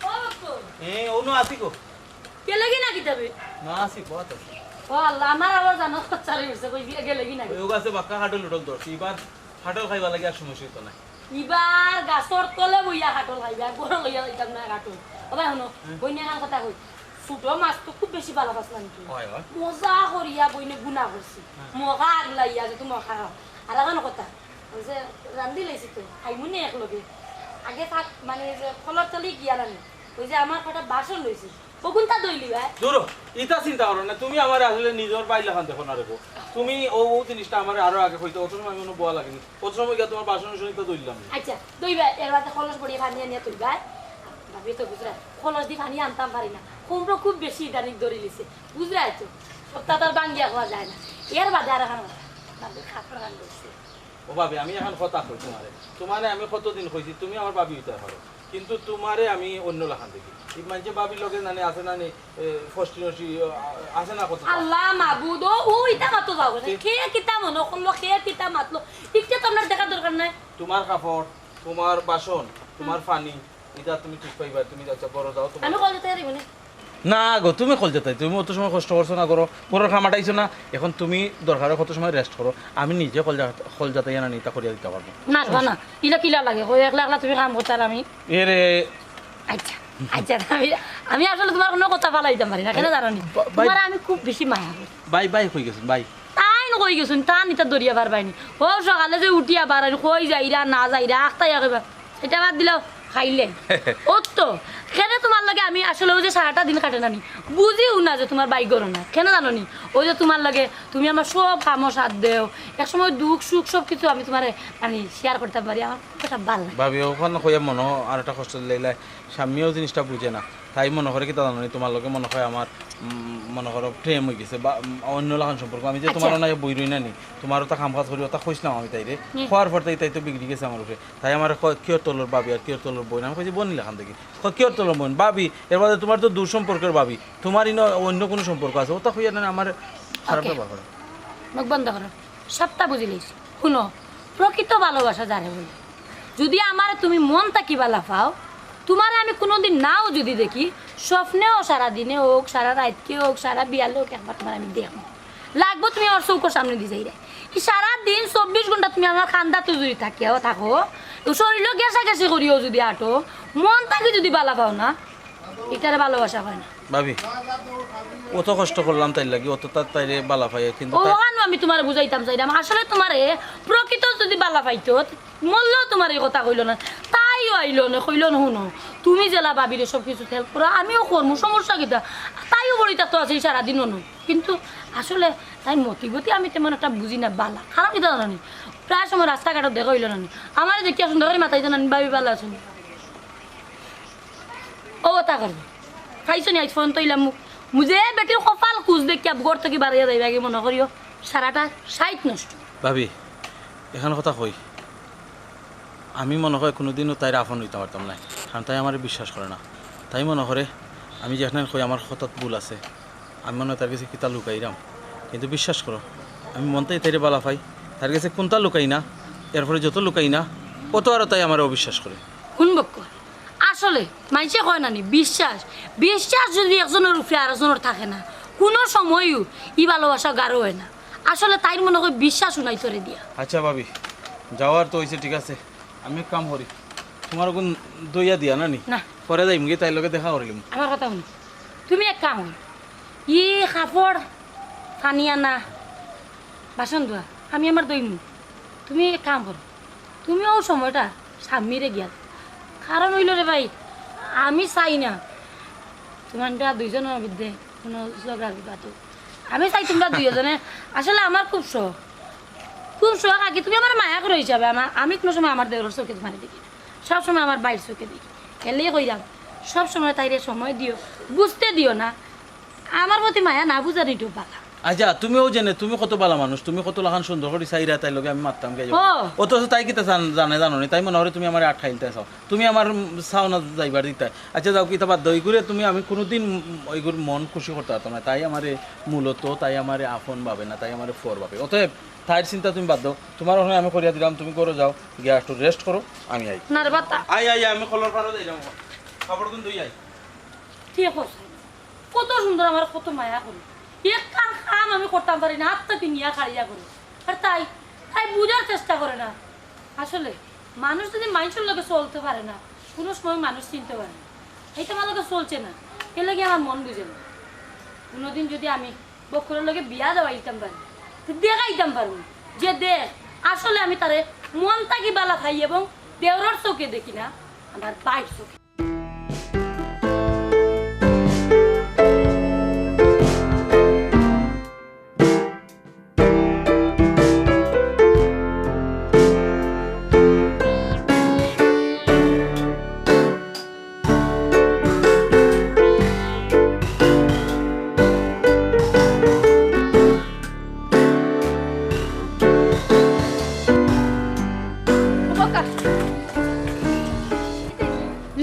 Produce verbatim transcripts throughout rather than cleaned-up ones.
ও বাপ্পু, এ, অনো আছি গো। গেলে কি না কিতাবে? না, আছি, পথ আছে। ও আল্লাহ, আমার আবার জানো খচ্চারে গেছে, কই গিয়া গেলে কি না? ওই ও গাছে বাক্কা হাটল উঠল ধরছি, এবার হাটল খাইবার লাগি আর সমস্যা হইতো না। ইবার গাছর তলে বইয়া হাটল খাইবা, বড় লইয়া যাইতাম না হাটল। ও ভাই, হুনো, হুম। বইনে খান কথা কই, ছোট মাছ তো খুব বেশি ভালা পাস না নাকি? হয়, হয়। মজা করিয়া বইনে গুনা করছি। হ্যাঁ। মখা আগলাইয়া যে তুমি মখা খাও। আর এখন কথা, ওই যে রান্ধি লাইছি তো, খাইমু নে এক লগে। আগে থাক, মানে, ওই যে খলর তলে গিয়া রান্ধি। ওই যে আমার কটা বাসন রইছে, ওগুনতা ধইলি ভাই। দূর, ইতা চিন্তা করো না, তুমি আমার আসলে নিজর ভাই লাখান দেখো না রেখো। তুমি ও, ও জিনিসটা আমার আরো আগে কইতে, অত সময় আমি কোনো বয়া লাগেনি। অত সময় গিয়া তোমার বাসন উসন ইতা ধরলাম না। আচ্ছা, দই ভাই, এর বাদে খলস বড়িয়ে পানি আনিয়া তুই ভাই। ভাবি তো বুঝরা, খলস দি পানি আনতাম পারি না। কুমড়ো খুব বেশি ইদানিং ধরি লিছে। বুঝরা তো? সপ্তাহ তার বাঙ্গিয়া খাওয়া যায় না। এর বাদে আর এখন ভাবি খাপড় খান করছে। ও ভাবি, আমি এখন কথা কই তোমারে। তোমারে আমি কতদিন কইছি, তুমি আমার ভাবি হইতে পারো, কিন্তু তোমারে আমি অন্য লাখান দেখি। এই মানষে ভাবির লগে নানি আছে নানি, এ, ফষ্টি নষ্টি, আ-, আছে না কত? আল্লাহ মাবুদ, ও, ও ইতা মাতো যাও না। কে? কে কিতা মনে করলো, কে কিতা মাতলো, ইটা তো আপনার দেখার দরকার নাই। তোমার কাপড়, তোমার বাসন, তোমার হুম। পানি, ইটা তুমি ঠিক পাইবা, তুমি আচ্ছা করো যাও তোমার। আমি কল দিতে পারি মানে? না গো, তুমি কল যেতাই, তুমি অত সময় কষ্ট করছো না করো, ঘরর কাম আটাইছো না, এখন তুমি দরকারে কত সময় রেস্ট করো, আমি নিজে কল যা-, কল যাতাই না নিতা করিয়া দিতে পারবো। না, না, না, ইলা কিলা লাগে, কই একলা একলা তুমি কাম করতে আর আমি। এরে। আচ্ছা, আচ্ছা, আমি, আমি আসলে তোমার কোনো কথা ফালাইতাম পারি না, কেন জানো নি? বা-, বাই- তোমার আমি খুব বেশি মায়া করি। বাই, বাই কই গেছেন, বাই? তাই না কই গেছেন, তা নিতা দরিয়া পারবাই নি। ও সকালে যে উঠিয়া বার আর কই যাইরা, না যাইরা, আখতাইয়া কইবা। এটা বাদ দিলাও, খাইলে। ও তো, কেনে তোমার লগে আমি আসলে ওই যে সারাটা দিন কাটে না নি, বুঝিও না যে তোমার বাইক গরম না। কেনে জানো নি? ওই যে তোমার লগে, তুমি আমার সব কামো সাথ দেও, এক সময় দুঃখ সুখ সব কিছু আমি তোমারে, মানে, শেয়ার করতাম পারি, আমার খুব একটা ভালো লাগে। ভাবি, ওখানে কইয়া মনো আর একটা কষ্ট দিলাইলা, স্বামীও জিনিসটা বুঝে না। তাই মনো করে কিতা জানো নি, তোমার লগে মনো হয় আমার, উম, মনো করো প্রেম হই গেছে বা, উম, অন্য লাখান সম্পর্ক। আমি যে তোমার আচ্ছা। অনায় বই রই না নি, তোমার ওটা কাম কাজ করি, ওটা কইছিলাম আমি তাইরে। হুম। কওয়ার পর তাই, তাই তো বিগড়ি গেছে আমার উপরে। তাই আমার কয়, "কিয়র তলর ভাবি আর কিয়র তলর বোন?" আমি কইছি, "বোন নি লাখান দেখি।" কয়, "কিয়র তলর বোন?" "ভাবি, এর বাদে তোমার তো দূর সম্পর্কের ভাবি, তোমার ইনো অন্য কোনো সম্পর্ক আছে?" ওটা কইয়া না আমার খারাপ ওকে। ব্যবহার করে। মুখ বন্ধ করো, সবটা বুঝি লইছি। শুনো, প্রকৃত ভালোবাসা যারে বলে, যদি আমারে তুমি মন থাকি বালা পাও, তোমারে আমি কোনোদিন নাও যদি দেখি, স্বপ্নে হোক, সারা দিনে হোক, সারা রাইতকে হোক, সারা বিয়ালে হোক, একবার তোমারে আমি দেখমু। লাগবো তুমি আমার চউখর সামনে দি যাইরায়। এই সারা দিন চব্বিশ ঘন্টা তুমি আমার কান্দাত যদি থাকিয়াও থাকো, তো শরীরও গেছাগেছি করিও যদি আটো, মন থাকি যদি বালা পাও না, ইটারে ভালোবাসা কয় না। ভাবি, অত কষ্ট করলাম তাইর লাগি, অত তার তাইরে বালা পাইয়া, কিন্তু ও তার ওখানো আমি তোমারে বুঝাইতাম চাইরাম, আসলে তোমারে প্রকৃত যদি বালা পাইতো, মরলেও তোমার এই কথা কইলো না, তাইও আইলো না, কইলো না, "হুনো, তুমি যেলা ভাবিরে সব কিছু help করো, আমিও করমু, সমস্যা কিতা?" তাইও বড়ি থাকতো আছে সারাদিন অনু, কিন্তু আসলে তাই মতিগতি আমি তেমন একটা বুঝি না, বালা খারাপ কিতা জানো নি? প্রায় সময় রাস্তাঘাটও দেখা হইলো না নি, আমারে দেখিয়া সুন্দর করে মাথায় জানানি, "ভাবি বালা আছো নি?" ও তা করবে। খাইছো নি আজ ফোন তৈলাম মুখ। মুজে বেটির কপাল কুচ দেখিয়া ঘর থাকি বাড়িয়া যাইবা আগে মনে করিও। সারাটা সাইট নষ্ট। ভাবি, এখান কথা কই। আমি মনে হয় কোনোদিনও তাইর আপন হইতে পারতাম না, কারণ তাই আমারে বিশ্বাস করে না। তাই মনে করে আমি যেখানে কই আমার কথাত ভুল আছে, আমি মনে হয় তার কাছে কিতা লুকাইরাম। কিন্তু বিশ্বাস করো, আমি মনটাই তাইরে বালা পাই, তার কাছে কোনটা লুকাই না। এরপরে যত লুকাই না, অত আরো তাই আমারে অবিশ্বাস করে। হুন বক্কর, আসলে মাইনষে কয় না নি, বিশ্বাস, বিশ্বাস যুদি একজনর উপরে আরোজনর থাকে না, কুনু সময়উ ই ভালোবাসা গাঢ় অয় না। আসলে তাইর মনো কয় বিশ্বাস উনাই তোরে দিয়া। আচ্ছা ভাবি, যাওয়ার তো অইছে, ঠিক আছে, আমি এক কাম করি, তুমার অগুন ধইয়া দিয়া না নি? না। পরে যাইমুগি, তাইর লগে দেখা করিলিমু। আমার কথা হুনো, তুমি এক কাম করো, ই কাপড়, পানি আনা, বাসন ধোয়া, আমি আমার ধইমু। তুমি এক কাম করো, তুমি অউ সময়টা স্বামীরে গিয়া দেও। কারণ অইলো রে ভাই, আমি চাই না তুমার দুইজনর মধ্যে কুনু ঝগড়া বিবাদ অউক। আমি চাই তুমরা দুইজনে, আসলে আমার খুব শখ, খুব শখ আর কি। তুমি আমার মায়া করো হিসাবে, আমার, আমি কুনু সময় আমার দেওরর চউখে তুমারে দেখি না, সব সময় আমার ভাইর চউখে দেখি। এরলাগি কইরাম, সব সময় তাইরে সময় দিও, বুঝতে দিও না। আমার প্রতি মায়া না বুঝার ইটাউ ভালা। আচ্ছা, তুমিও জেনে, তুমি কত ভালা মানুষ, তুমি কত লাখান সুন্দর করি চাইরা তাইর লগে আমি মাততাম গিয়া। ও। অথচ তাই কিতা জান-, জানে জানো নি, তাই মনো করে তুমি আমারে আটকাইলতায় চাও, তুমি আমার, উম, চাও না যাইবার দিতায়। আচ্ছা যাও, কিতা বাদ দেও, ইগুরে তুমি আমি কুনুদিন, উম, ইগুর মন খুশি করতাম পারতাম না, তাই আমারে মূলত, তাই আমারে আপন ভাবে না, তাই আমারে পর ভাবে। অতএব তাইর চিন্তা তুমি বাদ দেও, তুমার অখান আমি করিয়া দিলাম, তুমি ঘরো যাও, গিয়া একটু rest করো, আমি আই। না রে বাতা। আই, আই, আমি কলর পারো যাইরাম, কাপড় কুন ধুই আই। ঠিক আছে। কত সুন্দর, আমার কত মায়া করে। একখান কাম আমি করতাম পারি না, আত্মা পিনিয়া খাড়িয়া করে। আর তাই, তাই বুঝার চেষ্টা করে না। আসলে, মানুষ যুদি মাইনষর লগে চলতে পারে না, কুনু সময় মানুষ চিনতে পারে না। ইটা আমার লগে চলছে না, এরলাগি আমার মন বুঝে না। কুনুদিন যুদি আমি বক্করর লগে বিয়া দেওয়াইতাম পারি, তো দেখাইতাম পারমু যে দেখ, আসলে আমি তারে মন থাকি ভালা পাই এবং দেওরর চউখে দেখি না, আমার ভাইর চউখে।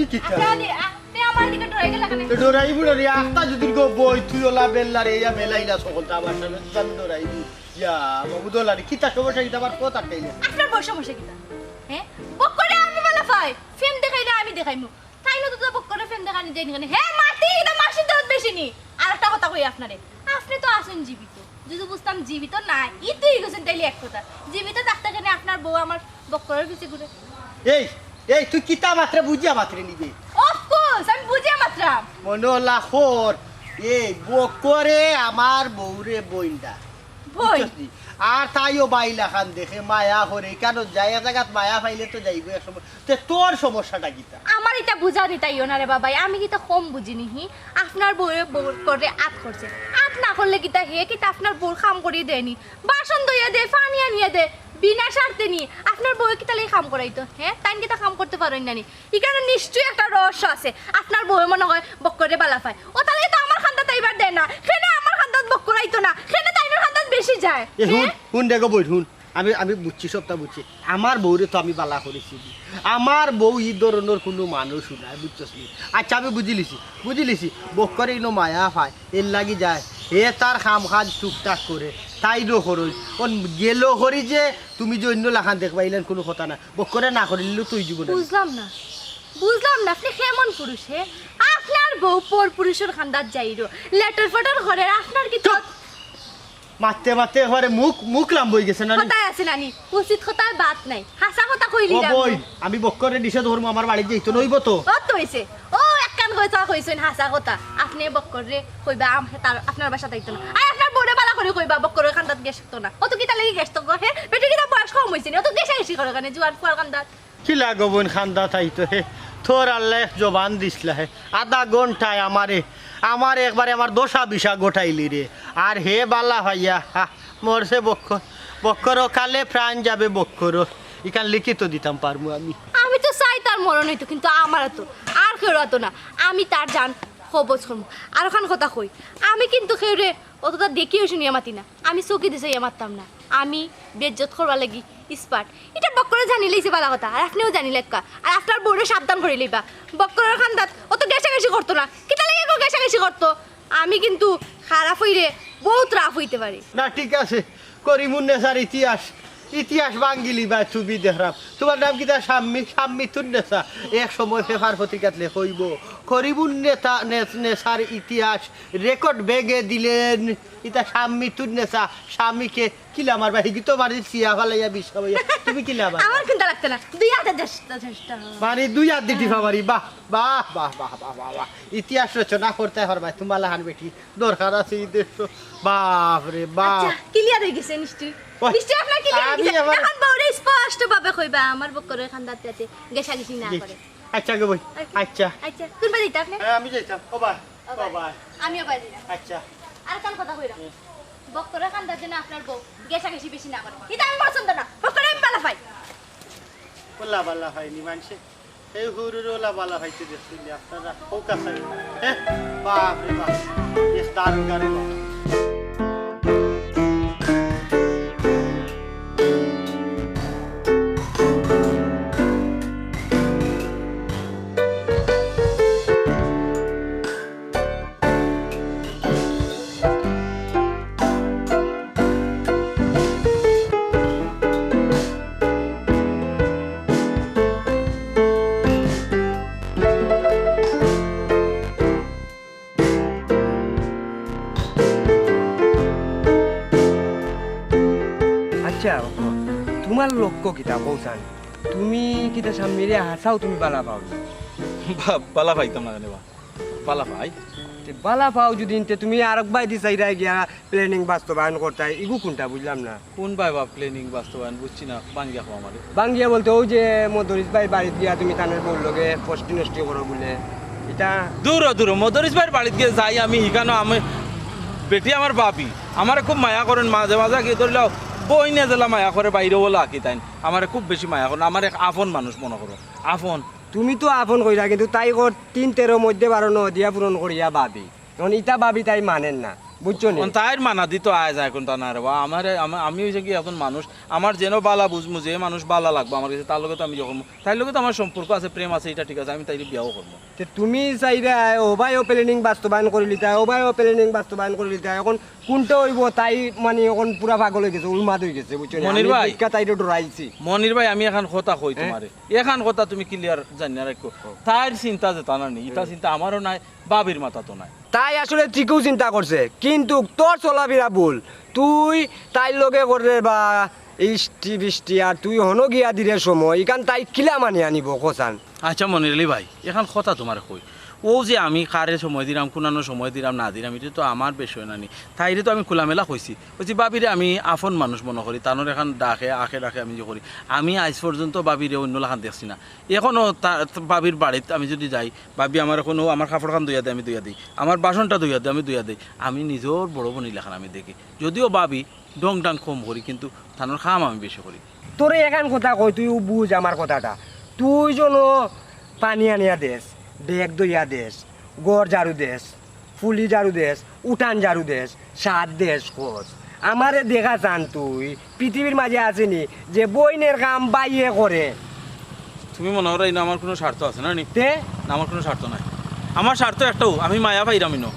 ই কিতা? আপনি আমার দিকে ডরাই গেলা কেনে? তো ডরাইবো না রে, আস্তা যুদি গো বই, তুই ওলা বেল্লা রে, ইয়া বেলাইলা সকলতা আমার সামনে, তুই আমি ডরাইবো। ইয়া, বাবু দোলা রে, কিতা সমস্যা, কিতা আবার কথা কইলে? আপনার বউর সমস্যা কিতা? হ্যাঁ? বক্করে আমি ভালা পাই, ফেম দেখাইলে আমি দেখাইমু। তাইন তো বক্করে ফেম দেখানি যাইন কেনে? হে মাটি, ইটা মাসির দরদ বেশি নি। আর একটা কথা কই আপনারে, আপনি তো আছেন জীবিত। যুদি বুঝতাম জীবিত নাই, ইতা অই গেছেন তাইলে এক কথা। জীবিত থাকতে কেনে আপনার বউ আমার বক্করর পিছে ঘুরে? এই, এই, তুই কিতা মাতরে বুঝিয়া মাতরে নিবে? Of course, আমি বুঝিয়া মাতরাম। মনো লাখর, এই বক্করে আমার বউরে বইনদা। বইন। বুঝছস নি? আর তাইও বাইলাখান দেখে মায়া করে, কারণ জাগা জাগাত মায়া পাইলে তো যাইবো এক সময়। তে তোর সমস্যাটা কিতা? আমার ইটা বুঝানি তাইও না রে বাবাই, আমি কিতা কম বুঝিনি হি? আপনার বউয়ে বক্কররে আত করছে, আত না করলে কিতা হে কিতা আপনার বউর কাম করিয়া দেয়নি? বাসন ধইয়া দে, পানি আনিয়া দে, বিনা স্বার্থে নি। আপনার বউয়ে কিতা লাগি কাম করাইতো? হ্যাঁ, তাইন কিতা কাম করতে পারইন না নি? ইখানো নিশ্চয়ই একটা রহস্য আছে। আপনার বউয়ে মনো কয় বক্কররে ভালা পায়, অতার লাগি তো আমার কান্দাত আইবার দেয় না। কেনে আমার কান্দাত বক্কর আইতো না, কেনে তাইনর কান্দাত বেশি যায়। এ, হুন, হ্যাঁ? হুন দেখো বই, হুন। আমি, আমি বুঝছি, সবটা বুঝছি। আমার বউরে তো আমি ভালা করি চিনি। আমার বউ ই ধরনর কুনু মানুষ নায়, বুঝছস নি? আচ্ছা, আমি বুঝিলিছি, বুঝিলিছি। বক্করে ইনো মায়া পায়, এরলাগি যায়। হে তার কাম কাজ টুকটাক করে, তাইনও করইন। অন গেলো করি যে তুমি যে অইন্য লাখান দেখবা, ইলান কুনু কথা না। বক্করে না করিলেও তো অই যিবো না। বুঝলাম না, বুঝলাম না, আপনি কেমন পুরুষ হে? আপনার বউ পর পুরুষর কান্দাত যাইরো, লেটর ফটর করের, আপনার কিতা? চুপ! মাততে মাততে একবারে মুখ, মুখ লাম্বা অই গেছে না নি? কথায় আছে না নি, উচিত কথার বাত নাই, হাছা কথা কইলি ও না। বইন, আমি বক্কররে নিষেধ করমু, আমার বাড়িত যাইতো না, অইবো তো? ও তো অইছে, ও একখান কথা কইছইন, হাছা কথা। আপনে বক্কররে কইবা, আম-, তার, আপনার বাসাত আইতো না। আর আপনার বউরে ভালা করি কইবা, বক্করর কান্দাত গ্যাস থাকতো না। অতো কিতার লাগি গ্যাস থাকবো, হে? বেটি কিতা বয়স কম অইছে নি? অতো ঘেষাঘেষি করো কেনে, জুয়ান ফুয়ার কান্দাত? কিলা গো বইন কান্দাত আইতো, হে? তোর আল্লায় এক জবান দিছলা, হে? আধা ঘন্টায় আমারে, আমারে একবারে আমার দশা বিশা ঘটাইলি রে। আর হে ভালা পাইয়া, হা, মরছে বক্কর, বক্কর অকালে প্রাণ যাবে বক্কর। ইখান লিখিত দিতাম পারমু আমি। আমি তো চাই তার মরণ অইতো, কিন্তু আমার তো আর কেউর তো না। আমি তার জান কবজ করমু। আর অখান কথা কই, আমি কিন্তু কেউরে অতটা দেখিয়া শুনিয়া মাতি না। আমি চউখেদি চাইয়া মাততাম না। আমি বেইজ্জত করবার লাগি expert। ইটা বক্করে জানিলাইছে ভালা কথা, আর আপনেও জানিলাউক্কা। আর আপনার বউরে সাবধান করিলাইবা। বক্করর কান্দাত অতো ঘেষাঘেষি করতো না। কিতার লাগি গো ঘেষাঘেষি করতো? আমি কিন্তু খারাপ অইলে বউত রাফ অইতে পারি। না, ঠিক আছে, করিমুন্নেছার ইতিহাস। ইতিহাস ভাঙ্গিলিবায় তুমি দেখরাম। তুমার নাম কিতা? শাম্মী, শাম্মী তুন্নেসা। এক সময় পেপার পত্রিকাত লেখইবো, করিমুন নেতা, নে-, নেসার ইতিহাস রেকর্ড ভেঙে দিলেন। ইতা শাম্মী তুন্নেসা, শাম্মীকে কিলা মারবা? হিগি তো মারি সিয়া ফালাইয়া বিষ খাওয়াইয়া। তুমি কিলা মারবা? আমার কুন্তা লাগতো না, দুই আতে যথেষ্ট, যথেষ্ট। মানে দুই আত দি টিপা মারি, বাহ, বাহ, বাহ। ইতিহাস রচনা করতে পারবায়, তুমার লাখান বেটি দরকার আছে ই দেশো। বাপ রে বাপ। আচ্ছা, ক্লিয়ার অই গেছে নিশ্চয়ই? ওই, নিশ্চয়ই আপনার ক্লিয়ার অই আমি গেছে। আবার এখন বউরে স্পষ্ট ভাবে কইবা, আমার বক্করর কান্দাত যাতে গেছাগেছি না জি। করে। আচ্ছা গো বই। আচ্ছা। আচ্ছা। আচ্ছা, কোন বাড়ি আপনি? হ্যাঁ, আমি যাইতাম। ও ভাই, ও ও ভাই। ভাই। আমিও বাড়ি যাইতাম। আচ্ছা। আর কোন কথা কইরা? হুম। বক্করর কান্দাত যেন আপনার বউ গেছাগেছি বেশি না করে। ইতা আমি পছন্দ না। বক্কররে আমি বালা পাই। ওলা বালা পাইনি মানষে। এই হুরুরে ওলা বালা পাইতে দেখছি নি আপনারা? ও কাছে। হ্যাঁ? বাপ রে বাপ। এক দারুণ গাড়ি বাবা। আচ্ছা, তুমার লক্ষ্য কিতা কও চাইন? তুমি কিতা শাম্মীরে হাছাউ তুমি বালা পাও নি? বা-, বালা পাইতাম না কেনে বা? বালা পাই। তে বালা পাও যদি, তে তুমি আরক বায়দি চাইরায় গিয়া প্ল্যানিং বাস্তবায়ন করতায়, ইগু কুনটা বুঝলাম না। কুন বায় বা প্ল্যানিং বাস্তবায়ন বুঝছি না, ভাঙ্গিয়া কও আমারে। ভাঙ্গিয়া বলতে অউ যে মদরিছ ভাইর বাড়িত গিয়া তুমি তানর বউর লগে ফষ্টি নষ্টি করো বুলে, ইতা দূর হ, দূর হ, মদরিছ ভাইর বাড়িত গিয়া যাই আমি, হিখানো আমি, বেটি আমার ভাবি, আমারে খুব মায়া করইন, মাঝে মাঝে কি ধরিলাও, বইনে যেলা মায়া করে বাইরে ওলা আকি তাইন, আমারে খুব বেশি মায়া করইন, আমার এক আপন মানুষ মনো করো, আপন। তুমি তো আপন কইরা, কিন্তু তাই কর তিন তেরো মধ্যে বারো নদিয়া পূরণ করিয়া ভাবি। এখন ইতা ভাবি তাই মানের না, বুঝছো নি? অন তাইর মানা দি তো আয় যায় কুনতা না রে বা। আমারে, আমা-, আমি অইছে কি একজন মানুষ, আমার যেন বালা বুঝমু, যে মানুষ বালা লাগবো আমার গেছে, তার লগে তো আমি যখন, তাইর লগে তো আমার সম্পর্ক আছে, প্রেম আছে, ইটা ঠিক আছে, আমি তাইরে বিয়াও করমু। তে তুমি চাইরায়, ও ভাই, ও প্ল্যানিং বাস্তবায়ন করিলিতায়, ও ভাই, ও প্ল্যানিং বাস্তবায়ন করিলিতায়, এখন কুনটা অইবো তাই মানে এখন পুরা পাগল অই গেছে, উন্মাদ অই গেছে, বুঝছো নি? মনির আমি ভাই। বুঝকা তাইরে ডরাইছি। মনির ভাই, আমি এখান কথা কই হ্যাঁ? তুমারে, এখান কথা তুমি ক্লিয়ার জানিয়া রাখো। ও। তাইর চিন্তা যেতা না নি, ইতা হুম। চিন্তা আমারও নাই, ভাবির মাথাত নাই। তাই আসলে ঠিকউ চিন্তা করছে, কিন্তু তোর চলাফিরা ভুল। তুই তাইর লগে কররে বা ইষ্টি বিষ্টি, আর তুই হনো গিয়া দিরে সময়, ইখান তাই কিলা মানিয়া নিবো, কও চাইন? আচ্ছা মনির আলী ভাই, এখান কথা তুমারে কই, অউ যে আমি কারে সময় দিরাম, কুনানো সময় দিরাম, না দিরাম, ইটা তো আমার বিষয় না নি। তাইরে তো আমি খোলামেলা কইছি, কইছি, "ভাবিরে আমি আপন মানুষ মনো করি, তানর এখান ডাকে, আখে ডাকে আমি যে করি, আমি আইজ পর্যন্ত ভাবিরে অইন্য লাখান দেখছি না।" এখনো তা, ভাবির বাড়িত আমি যদি যাই, ভাবি আমার এখনো আমার কাপড় খান ধইয়া দেয়, আমি ধইয়া দেই, আমার বাসনটা ধইয়া দেয়, আমি ধইয়া দেই, আমি নিজর বড় বইন লাখান আমি দেখি। যদিও ভাবি ঢং ঢাং কম করি, কিন্তু তানর কাম আমি বেশি করি। তোরে এখান কথা কই, তুই বুঝ আমার কথাটা। তুই যেন পানি আনিয়া দেস, ব্যাগ ধইয়া দেস, ঘর ঝাড়ু দেস, ফুলি ঝাড়ু দেস, উঠান ঝাড়ু দেস, সাত দেস খোঁজ। আমারে দেখা চান তুই, পৃথিবীর মাঝে আছেনি যে বইনের কাম বাইয়ে করে? তুমি মনো করো ইনো আমার কুনু স্বার্থ আছে না নি? তে? না, আমার কুনু স্বার্থ নাই। আমার স্বার্থ একটাউ, আমি মায়া পাইরাম ইনো,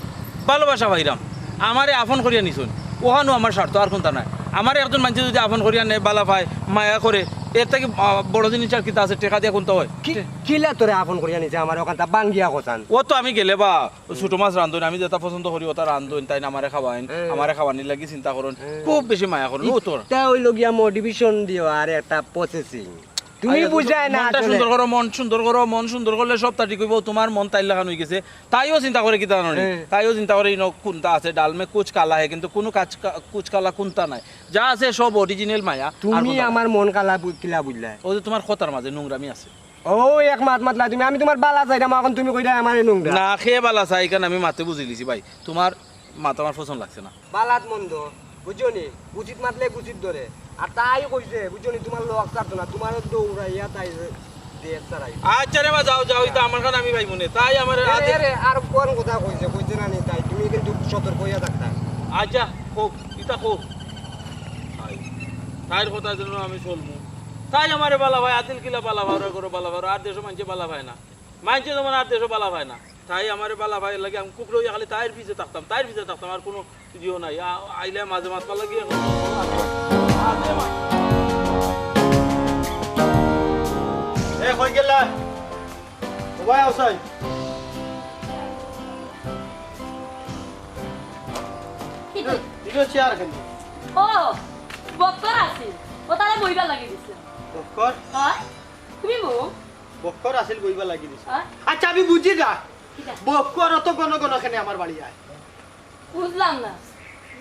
ভালোবাসা পাইরাম, আমারে আপন করিয়া নিছইন, অখানউ আমার স্বার্থ, আর কুনতা নাই। আমারে একজন মানষে যদি আপন করিয়া নেয়, বালা পায়, মায়া করে, এর থাকি, আহ, বড় জিনিস আর কিতা আছে? টেকা দিয়া কুনতা অয়? কি, কিলা তোরে আপন করিয়া নিছে আমারে অখানতা ভাঙ্গিয়া কও চান? অউ তো আমি গেলে বা ও ছোট মাছ রান্ধইন, আমি যেটা পছন্দ করি ওটা রান্ধইন, তাইন আমারে খাওয়াইন, হ্যাঁ। আমারে খাওয়ানির লাগি চিন্তা করইন, হ্যাঁ। খুব বেশি মায়া করইন, ও তোর। ইটা অইলো গিয়া motivation দিও আর একটা processing। তুমি আইয়া বুঝায় না মনটা আসলে। সুন্দর করো, মন সুন্দর করো, মন সুন্দর করলে সবটা ঠিক অইবো। তোমার মন তাইর লাখান অই গেছে, তাইও চিন্তা করে কিতা জানো নি? হ্যাঁ। তাইও চিন্তা করে ইনো কুনটা আছে, ডাল মে কুছ কালা হে, কিন্তু কুনু কাজ কা-, কুছ কালা কুনটা নাই, যা আছে সব original মায়া। আর তুমি কুনটা নাই। আমার মন কালা বু-, কিলা বুঝলায়? ও যে তোমার কথার মাঝে নোংরামি আছে। ও এক মাত মাতলা তুমি, আমি তোমার বালা চাইরাম, অখন তুমি কইরায় আমারে নোংরা। না, কে বালা চায়, ইখান আমি মাতে বুঝিলিছি ভাই, তোমার মাত আমার পছন্দ লাগছে না। বালাত মন্দ, বুঝছো নি? উচিত মাতলে উচিত ধরে। আর তাই কইছে, বুঝছো নি? তোমার লগ ছাড়তো না, তোমার দৌড়াইয়া তাই দেশ ছাড়াই। আচ্ছা রে বা, যাও, যাও, ইতা আমার কান আমি পাইমু নে। তাই আমার এরে, আদে- এরে, আর কোন কথা কইছে, কইছে না নি তাই? তুমি কিন্তু সতর্ক অইয়া থাকতা। আচ্ছা, কউক, ইতা কউক। তাই, তাইর কথা যেন আমি চলমু। তাই আমারে বালা পায়, আদিল কিলা বালা পায়, ওরা করে বালা পায়, আর দেশো মানষে বালা পায় না। মানষে যেমন আর দেশো বালা পায় না। তাই আমারে বালা পায় লাগে আমি কুকুর অইয়া খালি তাইর পিছে থাকতাম, তাইর পিছে থাকতাম, আর কুনু ইয়েও নাই। আ-, আইলে মাঝে মাঝে লাগি এখন। কই গেলা? ও ভাই, আও চাই। কিতা? ইনো চেয়ার খালি। ও, বক্কর আছিল। ও তারে বইবার লাগি দিছে। বক্কর? হয়? তুমি বউ? বক্কর আছিল, বইবার লাগি দিছে। হয়? আচ্ছা, আমি বুঝি না। কিতা? বক্কর অত ঘন ঘন কেনে আমার বাড়ি আয়? বুঝলাম না।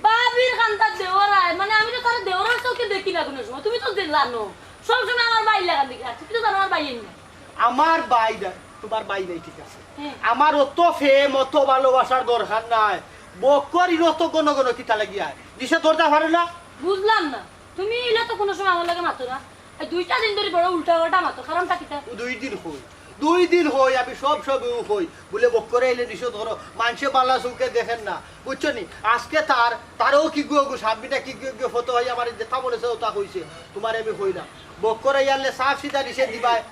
ভাবির কান্দাত দেওর আয়, মানে আমি তো তারে দেওরর চউখে দেখি না কুনু সময়। তুমি তো জানো, সব সময় আমার ভাইর লাখান দেখি। আচ্ছা, তুমি তো জানো আমার ভাই আইন না। আমার ভাই না, তুমার ভাই নাই, ঠিক আছে। হুম। আমার অত প্রেম, অত ভালোবাসার দরকার নাই। বক্কর ইনো অত ঘন ঘন কিতা লাগি আয়? নিষেধ করতা পারে না? বুঝলাম না। তুমি ইলা তো কুনু সময় আমার লগে মাতো না। এই দুইটা দিন ধরি বড় উল্টা পাল্টা মাতো, কারণটা কিতা? ও দুই দিন কই, দুই দিন কই, আমি সব সব ও কই। বুলে বক্কর আইলে নিষেধ করো, মানষে বালা চউখে দেখের না, বুঝছো নি? আজকে তার, তারও কিগু অগু, সাব্বিনা কিগু অগু ফটো অয়, আমারে যেতা বলেছে অতা কইছে, তুমারে আমি কইলাম। বক্কর আইলে সাফ সিধা নিষেধ দিবায়।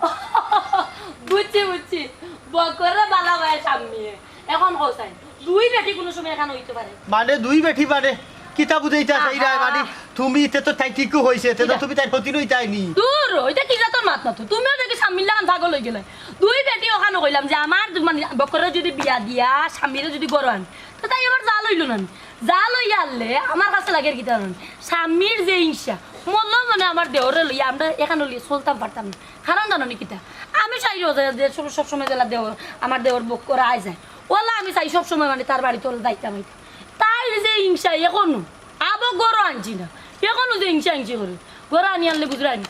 বুঝছি, বুঝছি। বক্কররে বালা পায় সাম্মিয়ে। এখন কও চাই, দুই বেটি কুনু সময় এখান অইতো পারে? মানে দুই বেটি মানে? কিতা বুঝাইতা চাইরায়? আহা। মানে তুমি ইতে তো তাই ঠিকউ কইছে, ইতে তো কিতা? তুমি তাইর ক্ষতি নই তাই নি? দূর, ইতা কি জাতর মাত মাতো? তুমিও দেখি সাম্মির লাখান পাগল অইগেলায়। দুই বেটি অখান কইলাম যে আমার মানে বক্কররে যুদি বিয়া দিয়া সাম্মিরে যুদি ঘরো আন, তে তাই আবার জাল অইলো না নি? জাল অইয়া আনলে আমার কাছে লাগের কিতা জানো নি? সাম্মির যে হিংসা, মনে মনে আমার দেওররে লইয়া আমরা এখান লইয়া চলতাম পারতাম না। কারণ জানো নি কিতা? আমি চাই যে, যে সব, সব সময় যেলা দেওর, আমার দেওর বক্কর আয় যায়। ওলা আমি চাই সব সময় মানে তার বাড়িত ওলা যাইতাম আইতাম। তাইর যে হিংসা এখনো, আবো ঘরো আনছি না। এখনো যে হিংসা হিংসি করে। ঘরো আনি আনলে বুঝরায় নি।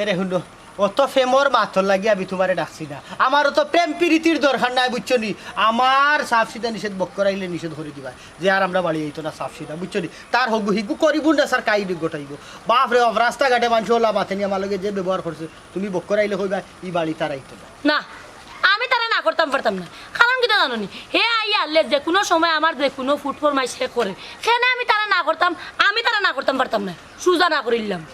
এরে হুনো, অত প্রেমর মাতর লাগি আমি তুমারে ডাকছি না। আমার অত প্রেম পিরিতির দরকার নাই, বুঝছো নি? আমার সাফ সিধা নিষেধ, বক্কর আইলে নিষেধ করি দিবায়। যে আর আমরা বাড়ি আইতো না, সাফ সিধা, বুঝছো নি? তার হগু হিগু করিব না স্যার, কাইডি ঘটাইব। বাফরে বাফ, রাস্তাঘাটে মানষে ওলা মাতে নি, আমার লগে যে ব্যবহার করছে, তুমি বক্কর আইলে কইবা, ই বাড়ি তার আইতো না। না, আমি তারে না করতাম পারতাম না। কারণ কিতা জানো নি? হে আইয়া আনলে যে কুনু সময় আমার যে কুনু ফুট ফরমাইশ হে করে। কেনে আমি তারে না করতাম, আমি তারে না করতাম পারতাম না। সুজা না করিলাম।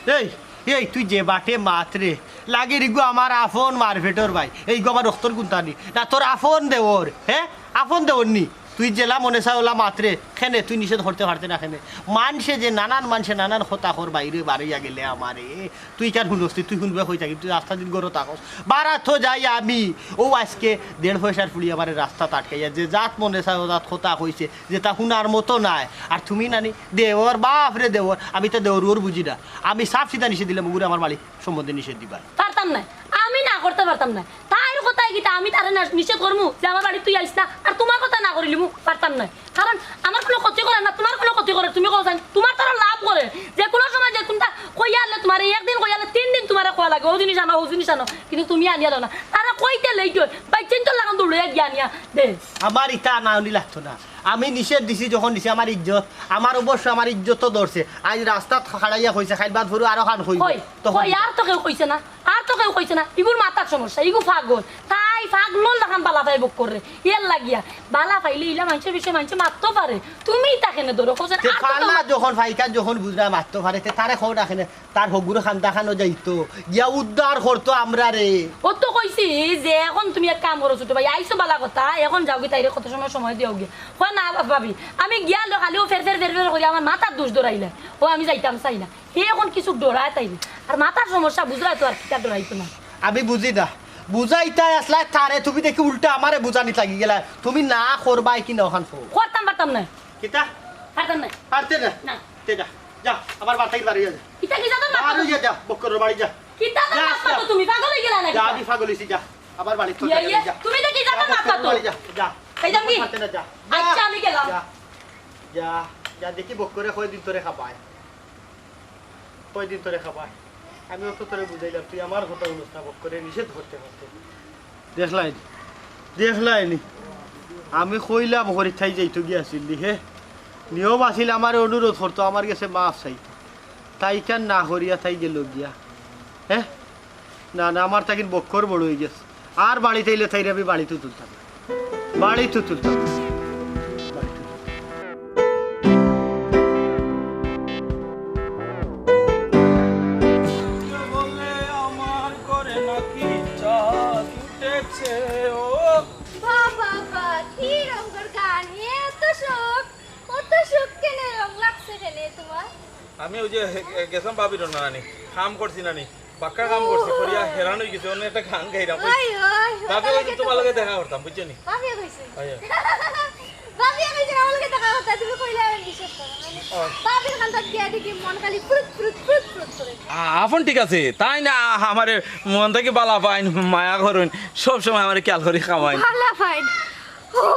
এই, এই, তুই যে বাটে মাতরে, লাগের ইগু আমার আপন মারফেটর ভাই। এইগু আমার রক্তর গুন্তা নি। না, তোর আপন দেওর, হে? আপন দেওর নি। তুই যেলা মনে চায় ওলা মাতরে, কেনে তুই নিষেধ করতে পারতে না কেনে? মানষে যে নানান মানষে নানান কথা কর বাইরে বারইয়া গেলে আমারে, তুই কেন হুনস নি? তুই হুনবে কই থাকি? তুই রাস্তা দিন ঘরো থাকস। বারাত যাই আমি, ও আজকে দেড় পয়সার ফুড়ি আমারে রাস্তাত আটকাইয়া যে জাত মনে চায় ও জাত কথা কইছে, যেতা হুনার মতো নায়। আর তুমি নানি দেওর, বাফরে দেওর, আমি তো দেওর ওর বুঝি না। আমি সাফ সিধা নিষেধ দিলাম, ওগুরে আমার মালিক সম্বন্ধে নিষেধ দিবার। পারতাম না, আমি না করতে পারতাম না। তাইর কথায় কিতা আমি তারে না-, নিষেধ করমু যে আমার বাড়িত তুই আইস না, আর তুমার কথা না করিলিমু, পারতাম না। কারণ আমার কুনু ক্ষতি করে না, তুমার কুনু ক্ষতি করে, তুমি কও চাইন, তুমার তারা লাভ করে। যে কুনু সময় যে কুনটা কইয়া আনলে তুমারে একদিন কইয়া আনলে তিন দিন তুমারে কওয়া লাগে, ও জিনিস আনো, ও জিনিস আনো, কিন্তু তুমি আনিয়া দেও না। তারা কইতে লেট অয়, বাইচ্চাইন্তর লাখান দৌড়াইয়া গিয়া আনিয়া দে। আমার ইতা আনা উনি লাগতো না। আমি নিষেধ দিছি যখন দিছি, আমার ইজ্জত, আমার অবশ্য আমার ইজ্জত তো ধরছে। আজ রাস্তাত খাড়াইয়া কইছে, খাইল বাদ ফুরু আরো খান কইব। কই, তখন কই, আর তো কেউ কইছে না, আর তো কেউ কইছে না। ইগুর মাথার সমস্যা, ইগু পাগল। তাই পাগলর লাখান বালা পায় বক্কররে, এর লাগিয়া। বালা পাইলে ইলা মানষর বিষয়ে মানষে মাততো পারে। তুমি ইতা কেনে ধরো, কইছেন তে আর তো কেউ পালা মাত- যখন পাইকার যখন বুঝরা মাততো পারে, তে তারে কও না কেনে, তার হগুর খান্দা খানো যাইতো, গিয়া উদ্ধার করতো আমরারে। ও তো কইছি যে এখন তুমি এক কাম করো ছোট ভাই, আইছো বালা কথা, এখন যাওগি তাইরে কত সময় সময় দিওগি। কয় না বা-, ভাবি, আমি গিয়া লো খালি ও ফের ফের ফের ফের করি আমার মাথার দোষ ধরাইলে, ও আমি যাইতাম চাই না। হে এখন কিছু ডরায় তাইরে। আর মাথার সমস্যা বুঝরায় তো আর কিতা ডরাইতো না। আমি বুঝি না। বুঝাইতায় আসলায় তারে, তুমি দেখি উল্টা আমারে বুঝানিত লাগি গেলায়। তুমি না করবায় কি না অখান কও। করতাম পারতাম না। কিতা? পারতাম না। পারতে না? না। তে যা, যা, আমার বাড়ি থাকি বারইয়া যা। ইতা কি জাতর মাত মাতো? বারইয়া যা, বক্করর বাড়ি যা। কিতা জাতর যা, মাত মাতো যা। তুমি? পাগল অই গেলায় নাকি? যা, আমি পাগল অইছি, যা। আমার বাড়ি থাকি ইয়া, ইয়া, যা। তুমি ইতা কি জাতর যা, মাত বক্করর মাতো? বাড়ি যা, যা। এই যাম কি? আমার বাড়ি থাকি না, যা। আচ্ছা, যা, আমি গেলাম। যা, যা, যা, দেখি বক্করে কয়দিন তোরে খাবায়। কয়দিন তোরে খাবায়? আমি অত তোরে বুঝাইলাম, তুই আমার কথা হুনস না, বক্করে নিষেধ করতে করতে। দেখলায়নি, দেখলায়নি, আমি কইলাম করি তাই যাইতো গিয়া আছিল দি, হে? নিয়ম আছিল আমারে অনুরোধ করতো, আমার গেছে মাফ চাইতো। তাই কেন না করিয়া তাই গেল গিয়া, হে? না, না, আমার তাকিন বক্কর বড় অই গেছে। আর বাড়িত আইলে তাইরে আমি বাড়িত তুলতাম না। বাড়িত তুলতাম না। বাড়িত তুলতাম না। বলে আমার করে নাকি চাঁদ উঠেছে ও। বাহ, বাহ, বাহ, কি রঙের গান, এত শখ, অত শখ কেনে, রং লাগছে কেনে তুমার? আমি ওই যে গেছিলাম ভাবির নানি, কাম করছি নানি, বাক্কা কাম করছি, করিয়া হেরান অই গেছি, অন্য একটা গান গাইরাম। ওই, ওই, ভাবি ওই কইছে তোমার লগে দেখা করতাম, বুঝছো নি? ভাবিয়ে কইছে। ওই, ওই। ভাবিয়ে কইছে, "আমার লগে দেখা করতা, তুমি কইলে আমি বিশ্বাস করো না।" মানে, ও। ভাবির কান্দাত গিয়া দেখি মন খালি ফুরুত, ফুরুত, ফুরুত, ফুরুত করে। আ-, আপন ঠিক আছে, তাইন আমারে মন থাকি বালা পাইন, মায়া করইন, সব সময় আমারে খেয়াল করি খাওয়াইন। বালা পাইন। ও,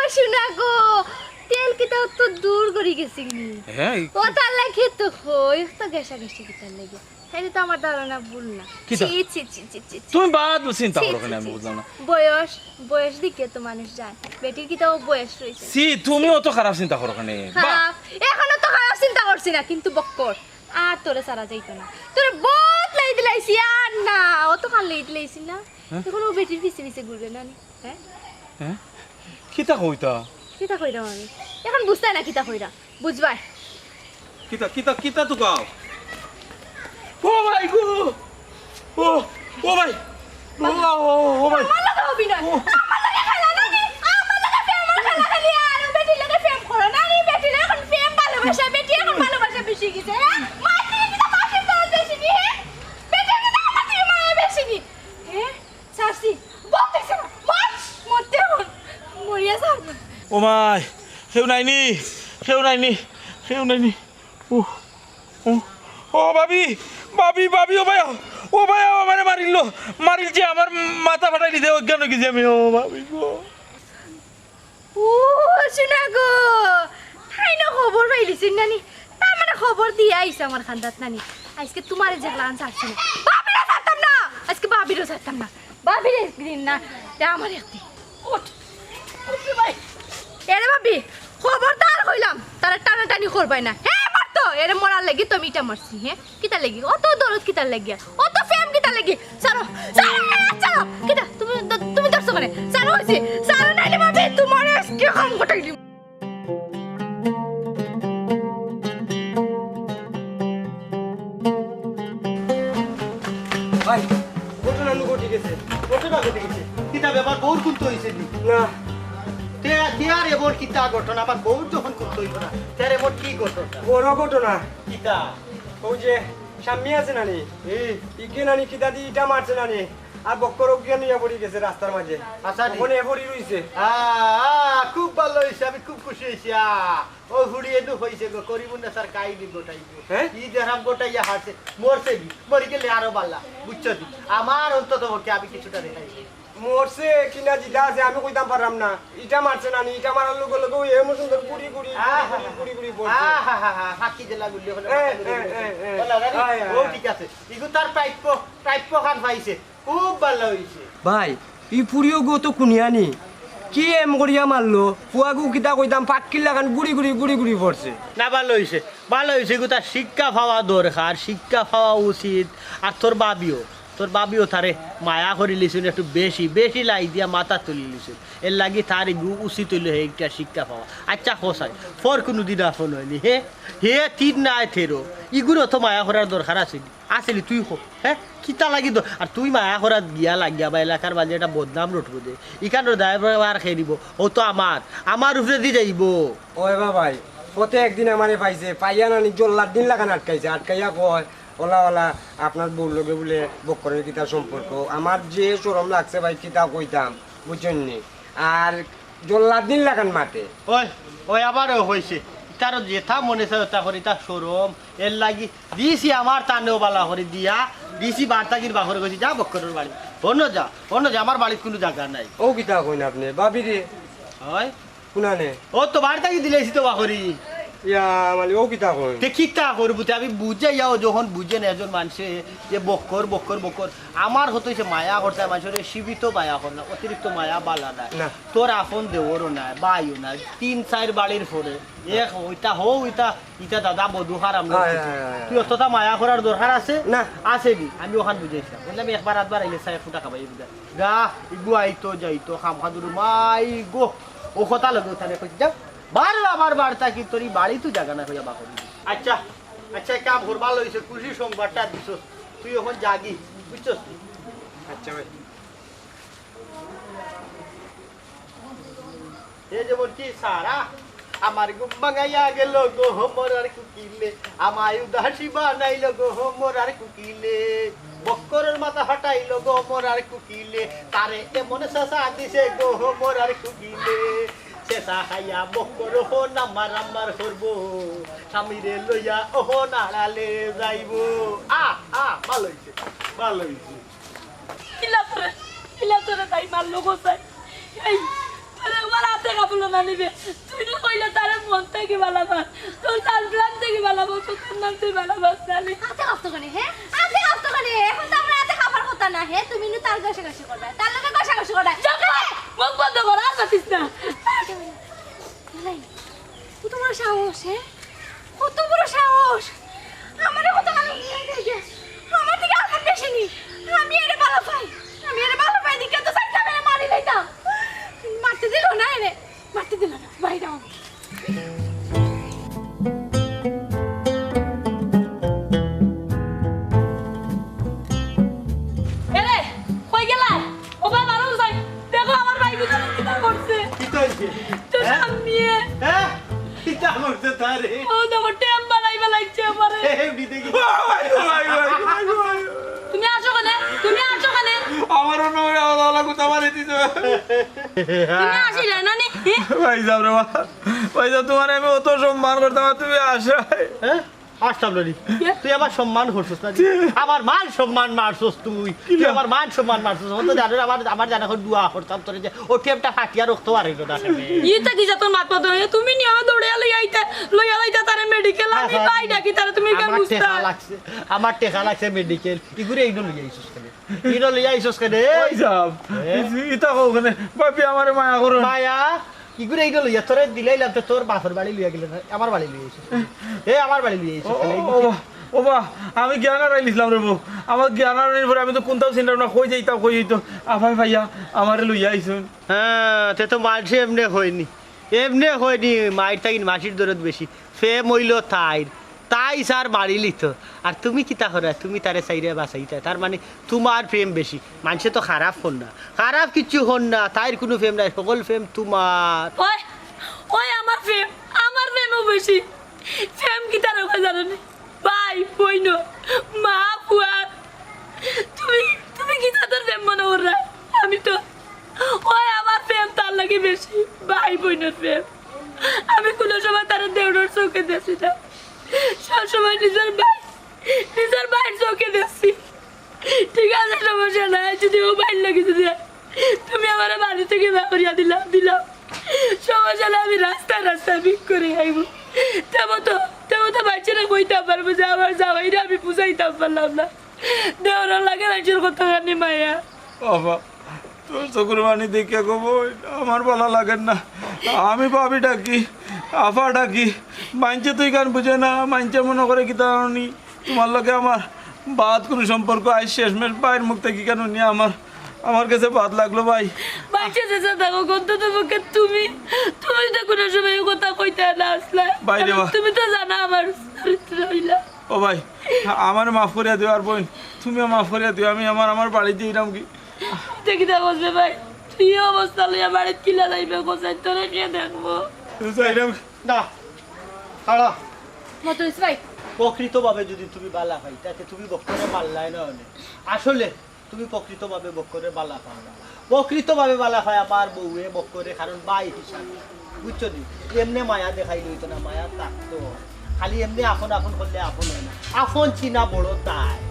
শোনা গো, তেল কিতা অত দূর করি গেছি নি? হ্যাঁ, এই ও তার লাগি তো কই, তো গেছা গেছি কিতার লাগি? হেইটা তো আমার ধারণা ভুল না। কিতা? ছি, ছি, ছি, ছি, ছি, ছি। তুমি বাদ চিন্তা ছি, করো ছি, কেনে, আমি ছি, বুঝলাম ছি। না। বয়স, বয়স দেখিয়া তো মানুষ যায়। বেটির কিতা ও বয়স রইছে? ছি, তুমি অত খারাপ চিন্তা করো কেনে? বাহ। খারাপ? এখনো তো খারাপ চিন্তা করছি না, কিন্তু বক্কর। আর তোরে ছাড়া যাইতো না। তোরে বহুত লাই দিলাইছি, আর না, অতখান লাই দিলাইছি না। হ্যাঁ? এখন ও বেটির পিছে পিছে ঘুরবে না নি? হ্যাঁ? হ্যাঁ? কিতা কইতা? কিতা কইরাম আমি? এখন বুঝতায় না কিতা কইরাম। বুঝবায়। কিতা, কিতা, কিতা তো গাও? ও ভাই গো! ও, ও ভাই! ও, ও, ও, ও ভাই! আমার লগে অভিনয়। ও। আমার লগে খেলা না নি? আমার লগে প্রেমর খেলা খেলি আর ও বেটির লগে প্রেম করো না নি? বেটির এখন প্রেম ভালোবাসা, বেটি এখন ভালোবাসা বেশি গেছে, হ্যাঁ? মার থেকে কিতা মাসির দরদ বেশি নি, হ্যাঁ? বেটির কিতা আমার থেকে মায়া বেশি নি? হ্যাঁ? ছাড়ছি। বলতেছি না। মার! মরতে এখন। মরিয়া যাও। ও মাই, কেউ নাইনি, কেউ নাইনি, কেউ নাইনি। ও, ও, ও ভাবি, ভাবি, ভাবি, ও ভাইয়া, ও ভাইয়া, ও আমারে মারিল, মারিল যে আমার মাথা ফাটাই দিছে, অজ্ঞান অই গেছি আমি, ও ভাবি গো। ও, শোনা গো, তাইন খবর পাইলিছইন না নি? তার মানে খবর দিয়া আইছে আমার কান্দাত না নি? আইজকে তুমারে যেলাখান ছাড়ছি না, ভাবিরেও ছাড়তাম না, আইজকে ভাবিরেও ছাড়তাম না, ভাবিরে একদিন না, তে আমারে একদিন। উঠ, উঠ রে ভাই। এরে ভাবি, খবরদার কইলাম, তারে টানাটানি করবায় না। হে মারতো, এরে মরার লাগি তো আমি ইটা মারছি, হে? কিতার লাগি? অত দরদ কিতার লাগি? অত প্রেম কিতার লাগি? ছাড়ো, ছাড়ো, এ, ছাড়ো। কিতা? তুমি দ-, তুমি ধরছো কেনে? ছাড়ো কইছি। ছাড়ো নাইলে ভাবি তুমারে আইজকে কাম গটাই দিমু। ভাই, ঘটনা নু ঘটি গেছে। ঘটনা ঘটি গেছে। কিতা ব্যাপার, বউর কুন্তা অইছে নি? না। তে, তে আর এবার কিতা ঘটনা? আমার বউর যখন কুন্তা অইতো না, তে আর এবার কি ঘটনা? বড় ঘটনা। কিতা? অউ যে সাম্মি আছে না নি? হুম। ইগে না নি কিতা দি ইটা মারছে না নি? আর বক্কর অজ্ঞান অইয়া পড়ি গেছে রাস্তার মাঝে। আচ্ছা, নি। অখন এ পড়ি রইছে। আ, আ, খুব ভালা অইছে, আমি খুব খুশি অইছি। আ, ও হুড়ি এনু কইছে গো, করিমুন্নাছার কাহিনী ঘটাইবো। হ্যাঁ? ই দেরাম ঘটাইয়া হারছে, মরছে নি, মরি গেলে আরো ভালা, বুঝছো নি? আমার অন্তত পক্ষে আমি কিছুটা দেখাইছি। মরছে কিনা জিতা আছে, আমি কইতাম পাররাম না। ইটা মারছে না নি, ইটা মারার লগে লগে ওই এমন সুন্দর গুড়ি গুড়ি, গুড়ি গুড়ি, গুড়ি গুড়ি পড়ছে। আহা, হা, হা, ফাঁকি দিলা গুলি ওখানে এ, মাথা ঘুরে এ, গেছে। এ, এ। বলা, রানী, আয়, আয়, ও আয়। ঠিক আছে। ইগু তার প্রাপ্য, প্রাপ্য খান পাইছে। খুব ভালা অইছে। ভাই, ই পুড়িওগু তো কুনিয়া নি। কি এম করিয়া মারলো? পুয়াগু কিতা কইতাম, পাক্কির লাখান গুড়ি গুড়ি, গুড়ি গুড়ি পড়ছে। না, ভালা অইছে, ভালা অইছে। ইগু তার শিক্ষা পাওয়া দরকার, শিক্ষা পাওয়া উচিত। আর তোর ভাবিও, তোর ভাবিও তারে মায়া করিলিছইন একটু বেশি, বেশি লাই দিয়া মাথাত তুলিলিছইন। এরলাগি তার ইগু উচিত অইলো হে একটা শিক্ষা পাওয়া। আচ্ছা, কও চাই, পর কুনুদিন আপন অয়নি, হে? হে তিন নায় তেরো, ইগুরে অত মায়া করার দরকার আছে নি? আছে নি তুই ক, হে? কিতা লাগি দ-, আর তুই মায়া করাত গিয়া লাগিয়া বা এলাকার মাঝে একটা বদনাম রটবো দে। ইখানর দায়ভার কে নিবো? অউ তো আমার, আমার উপরেদি যাইবো। ওই বাবাই, পথে একদিন আমারে পাইছে, পাইয়া না নি জল্লাদ দিন লাখান আটকাইছে, আটকাইয়া কয়, "ওলা, ওলা, আপনার বউর লগে বুলে বক্করের কিতা সম্পর্ক?" আমার যে শরম লাগছে ভাই, কিতা কইতাম, বুঝছইন নি? আর জল্লাদ দিন লাখান মাতে। ওই, ওই আবার ও হইছে। ইতার যেতা মনে চায় ওতা করি, ইতা শরম। এরলাগি দিছি আমার তানেও বালা করি দিয়া, দিছি বার থাকির বাপরে কইছি, "যা বক্করর বাড়ি। অন্য যা, অন্য যা, আমার বাড়িত কুনু জাগা নাই।" ও কিতা কইন আপনে? ভাবিরে? হয়? কুনানে? ও তো বার থাকি দিলাইছি তো বাপরে। ইয়া, মানে ও কিতা কইন? তে কিতা করবো? তে আমি বুঝাইয়াও যখন বুঝে না একজন মানষে যে বক্কর, বক্কর, বক্কর। আমার কথা অইছে মায়া করতে মানষরে সীমিত মায়া কর না, অতিরিক্ত মায়া বালা না। না। তোর আপন দেওরও নাই, ভাইও নাই, তিন চাইর বাড়ির পরে। এক, ওইটা হউ, ইটা, ইটা দাদা বধু হারাম না হয়, কিছু। হয়, হয়, হয়। তুই অতটা মায়া করার দরকার আছে? না। আছে নি? আমি ওখান বুঝাইছিলাম। বললাম, "একবার আধবার আইলে চাই, এক ফুটা খাবাই বুঝা।" গা, ইগু আইতো যাইতো, খাম খাদুরু, মাই গো। ও কথা লগে ওখানে কইছি, "যাও, বারো আমার বার থাকি, তোর ই বাড়ি তুই জাগা না কইয়া বা করি।" আচ্ছা, আচ্ছা, এক কাম কর, ভালা অইছে, খুশি সংবাদটা দিছস। তুই ওখান যাগি, বুঝছস তুই? আচ্ছা ভাই। এ যেমন কি সারা, আমার ঘুম ভাঙাইয়া গেল গো মরার কুকিলে, আমায় উদাসী বানাইল গো মরার কুকিলে। বক্করর মাথা ফাটাইল গো মরার কুকিলে, তারে এমন চাচা দিছে গো মরার কুকিলে। চাচা খাইয়া বক্কর হন আমার আমার করব, স্বামীরে লইয়া ওহন আড়ালে যাইব। আ, আ, ভালো হইছে, ভালো হইছে। কিলা তোরে, কিলা তোরে তাই মারলো গো সাই? এই, তোরে আমার হাতে কাপড় না নিবে। তুই না কইলে তারে মন থাকি বালা পাস। তোর তার প্রাণ থাকি বালা পাস, তোর নাম তুই বালা পাস না নি। হাতে কাঁপতো কেনে, হ্যাঁ? হাতে কাঁপতো কেনে? এখন তো আমার হাতে কাঁপার কথা না, হ্যাঁ? তুমি নু তার ঘষাঘষি করবে, তার লগে ঘষাঘষি করবে। চুপ কর! মুখ বন্ধ কর, আর মাতিস না। ভালাই, কত বড় সাহস, হ্যাঁ? কত বড় সাহস! আমারে কত ভালো নিয়ে গেছে। আমার থেকে আমার বেশি নি। আমি এরে ভালো পাই। আমি এরে ভালো পাই, দেখে তো চাইতাম এরে মারি লইতাম। মারতে দিল না এরে। মারতে দিল না। বাইরে আও। এরে, কই গেলা? ও বাবা, আরো যাই। দেখো আমার ভাই বুঝে কিতা করছে। কিতা হইছে? তো হ্যাঁ? সামনে। হ্যাঁ? কিতা করছে তারে? ও দেখো, টেম বালাই বালাইছে আমারে। এ, উঠি দেখি। ও ভাই, ও ভাই, ও ভাই, ও ভাই, ও ভাই। তুমি আসো কেনে? তুমি আসো কেনে? আমার অন্য ওই আলাদা আলাদা কথা মারি দিছে। তুমি আসিলে না নি? ভাই সাহেব রে বাবা, ভাই সাহেব, তোমার আমি অত সম্মান করতাম আর তুমি আসায়। হ্যাঁ? আসতাম না নি। কে? তুই আমার সম্মান করছস না নি? জি। আমার মান সম্মান মারছস তুই। তুই কিলা? আমার মান সম্মান মারছস। অত জানো আমার, আমার জানা এখন দোয়া করতাম তোরে যে ও টেমটা ফাটিয়া রক্ত আর হইল না কেনে। ইটা কিতা তোর মাত মাতো? তুমি নিয়মে দৌড়ে লই আইতা, লই আইতা তারে মেডিকেল, আমি হ্যাঁ, হ্যাঁ। পাই ডাকি তারে, তুমি কেন আমার বুঝতা? টেকা লাগছে, আমার টেকা লাগছে মেডিকেল। ইগুরে এইগুলো লই আইছস কেনে? ইগুলো লই আইছস কেনে? ওই সাহেব, এ? ইতা কও কেনে? বাপি আমারে মায়া করো। মায়া? ইগুরে এইটা লইয়া তোরে দিলাইলাম, তো তোর বাপর বাড়ি লইয়া গেলে না, আমার বাড়ি লইয়া আইছস। এ, আমার বাড়ি লইয়া আইছস, ও, তাহলে এই ও, ও বা, ও বা, আমি জ্ঞান হারাই নিছিলাম রে বউ। আমার জ্ঞান হারানির পরে আমি তো কোনটাও চিন্তা না, কই যাইতাম, কই যাইতো। আফায় ভাইয়া, আমারে লইয়া আইছুন। হ্যাঁ, তে তো মানষে এমনে হয়নি, এমনে হয়নি, মাইর তাই মাসির দরদ বেশি। প্রেম অইল তাইর, তাই স্যার মারিলিত। আর তুমি কিতা করা? তুমি তারে চাইরে বাঁচাইতা। তার মানে তোমার প্রেম বেশি। মানষে তো খারাপ হন না, খারাপ কিচ্ছু হন না, তাইর কোনো প্রেম নাই, সকল প্রেম তোমার। ওই, ওই আমার প্রেম, আমার প্রেমও বেশি। প্রেম কিতা রকম জানো নি? ভাই, বইন, মা, ফুয়ার। তুমি, তুমি কিতা তার প্রেম মনে কররা? আমি তো, ওই আমার প্রেম তার লাগি বেশি, ভাই বইনের প্রেম। আমি কোনো সময় তারে দেওরর চোখে দেখছি না, সবসময় নিজের ভাই, নিজের ভাইর চোখে দেখছি। ঠিক আছে, সমস্যা নাই, যদি ও ভাইর লাগি যদি তুমি আমারে বাড়ি থেকে বার করিয়া দিলাও, দিলাও, সমস্যা নাই, আমি রাস্তায় রাস্তায় ভিক করে খাইব। তেমন তো, তেমন তো বাচ্চারা কইতাম পারবো যে আমার জামাইরে আমি বুঝাইতাম পারলাম না, দেওরর লাগে মানুষের কথা কানি মায়া। বাবা, তোর চকুর পানি দেখিয়া কব, আমার ভালা লাগের না। আমি ভাবি ডাকি, আফা ডাকি, মাইনষে তো ইখান বুঝে না, মাইনষে মনে করে কিতা জানো নি, তোমার লগে আমার বাদ কোনো সম্পর্ক আইজ শেষমেশ ভাইর মুখ থাকি কেন নিয়া আমার, আমার গেছে বাদ লাগলো ভাই। মাইনষে যেসা থাকো, অন্তত পক্ষে তুমি, তুমি তো কোনো সময় এই কথা কইতা না আছলা। ভাই রে কারণ বা। তুমি তো জানো আমার চরিত্র অইলা। ও ভাই, আমারে মাফ করিয়া দিও, আর বইন, তুমিও মাফ করিয়া দিও, আমি আমার, আমার বাড়িত যাইরাম গি। দেখি দে বুঝবে ভাই, তুই এই অবস্থা লইয়া বাড়িত কিলা যাইবে, কোথায় তোরে কে দেখবো? যাইরাম। না, খাড়া। মতলিস ভাই। প্রকৃতভাবে যদি তুমি বালা পাইতা, তে তুমি বক্করে মারলায় না অনে। আসলে তুমি প্রকৃতভাবে বক্করে বালা পাও না। প্রকৃতভাবে বালা পায় আমার বউয়ে বক্করে, কারণ ভাই হিসাবে। বুঝছো নি? এমনে মায়া দেখাইলে অইতো না, মায়া থাকতো। খালি এমনে আপন আপন করলে আপন অয় না। আপন চিনা বড় দায়।